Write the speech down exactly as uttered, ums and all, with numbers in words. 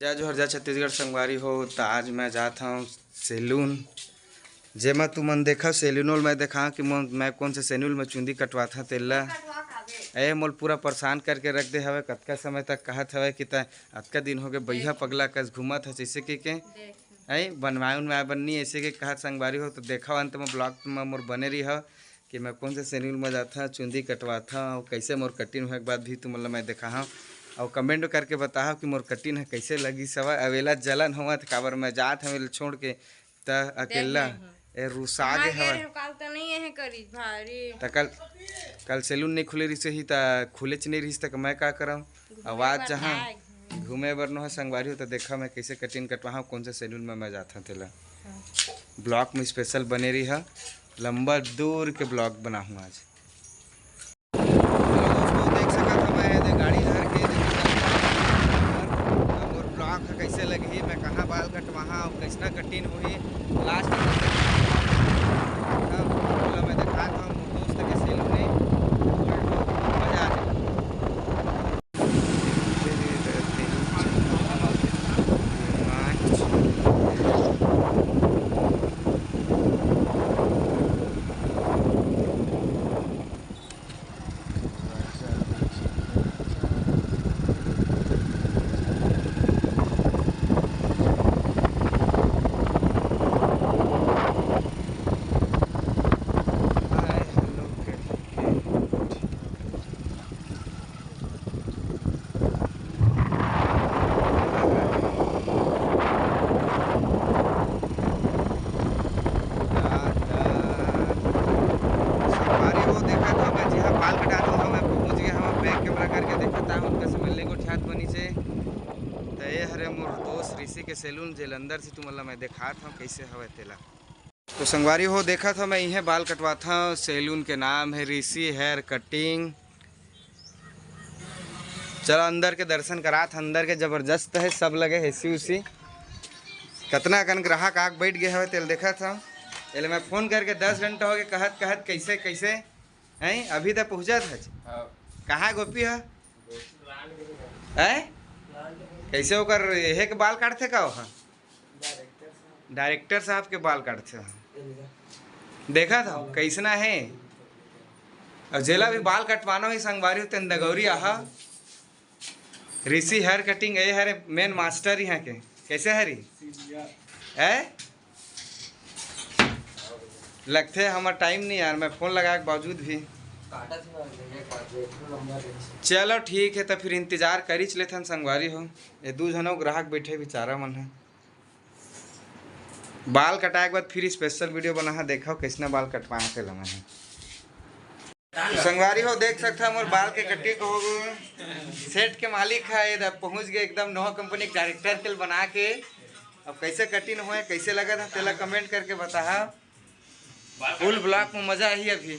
जय जोहार, जय छत्तीसगढ़ संगवारी हो। त आज मैं जात हंव सैलून, जेमा तुमन देखव सैलून में देखा कि मोर, मैं कौन से सैलून में चुंदी कटवात हंव तेला। ए मोल पूरा परेशान करके रख दे हवे, कतका समय तक कहत हवे कि त अतका दिन हो गए बइहा पगला कस घूमत हस, जैसे कि के ए बनवाए उनवाए बर नी, ऐसे के कहत संगवारी हो। तो देखव अंत में ब्लॉग में मोर बने रही हो कि मैं कौन से सैलून में जाता, चुंदी कटवाता और कैसे मोर कटिंग होए के बाद भी तुमन ला मैं देखाहूँ। और कमेंट करके बताहव कि मोर कटिंग है कैसे लगी सवा। अब एला जलन होवत काबर मैं जात हंव एला छोड़ के, त अकेला ए रुसा गे हवय। काल त नहीं है करी भारी। त कल, कल सैलून नहीं खुले रहिस ही, त खुलेच नहीं रहिस, त मैं का करंव? अब आज जहाँ घूमे बर नोहे संगवारी हो, त देखा मैं कैसे कटिंग कटवाहूँ, कौन से सैलून में मैं जाता तेला। ब्लॉग में स्पेशल बने रही है, लंबा दूर के ब्लॉग बनाहूँ आज। हेलो दोस्तों, देख सकत हव मैं एदे गाड़ी धर के देखत हव। मोर ब्लॉग ह कैसे लगही, मैं कहाँ बाल कटवाहा अउ कैसना कटिंग होही, लास्ट तक तब मैं दिखात हव मोर दोस्त के सैलून में। मजा आ जाए। संगवारी हो, देखत हव, मैं जिहाँ बाल कटात हव, मैं पहुँच गया हव। बैक कैमरा करके देखत हव, उनका से मिलने को ख्यात बनी से। त ये हरे मोर दोस्त ऋषि के सैलून, जेल अंदर से तुमन ला मैं देखात हव, कैसे हवय तेला। तो संगवारी हो, देखत हव, मैं इहें बाल कटवात हव। सैलून के नाम है ऋषि हेयर कटिंग। चला अंदर के दर्शन करात हव। अंदर के जबरदस्त है, सब लगे है एसी उसी। कतना अकन ग्राहक आके बैठ गए हवे, तेल देखत हव। एले मैं फोन करके दस घंटा हो गए, कहत कहत कैसे कैसे हैं, अभी तक पहुँचत हच। हाँ। कहाँ गोपी है? हैं? कैसे ओकर एहे के बाल काटथे का ओहा? डायरेक्टर साहब के बाल काटथे। देखत हव कैसना है। अउ जेला भी बाल कटवाना होही संगवारी हो, तेन दगौरी आहा। ऋषि हेयर कटिंग, ए हरे मेन मास्टर यहाँ के। कैसे हरी? है? लगथे हमर टाइम नहीं यार, मैं फोन लगाए के बावजूद भी। चलो ठीक है, तो फिर इंतजार करिच लेथन संगवारी हो। ये दू झनो ग्राहक बैठे बेचारा मन है। बाल कटाए के बाद फिर स्पेशल वीडियो बनाहा, देखव कैसना बाल कटवाए तेला मैं। तो संगवारी हो, देख सकत हव मोर बाल के कटिंग हो गए। सेट के मालिक है, इधर पहुँच गए एकदम नवा कंपनी के डायरेक्टर के बना के। अब कैसे कटिंग होए, कैसे लगत है, तेला कमेंट करके बताहा। फुल ब्लॉग में मजा आही अभी।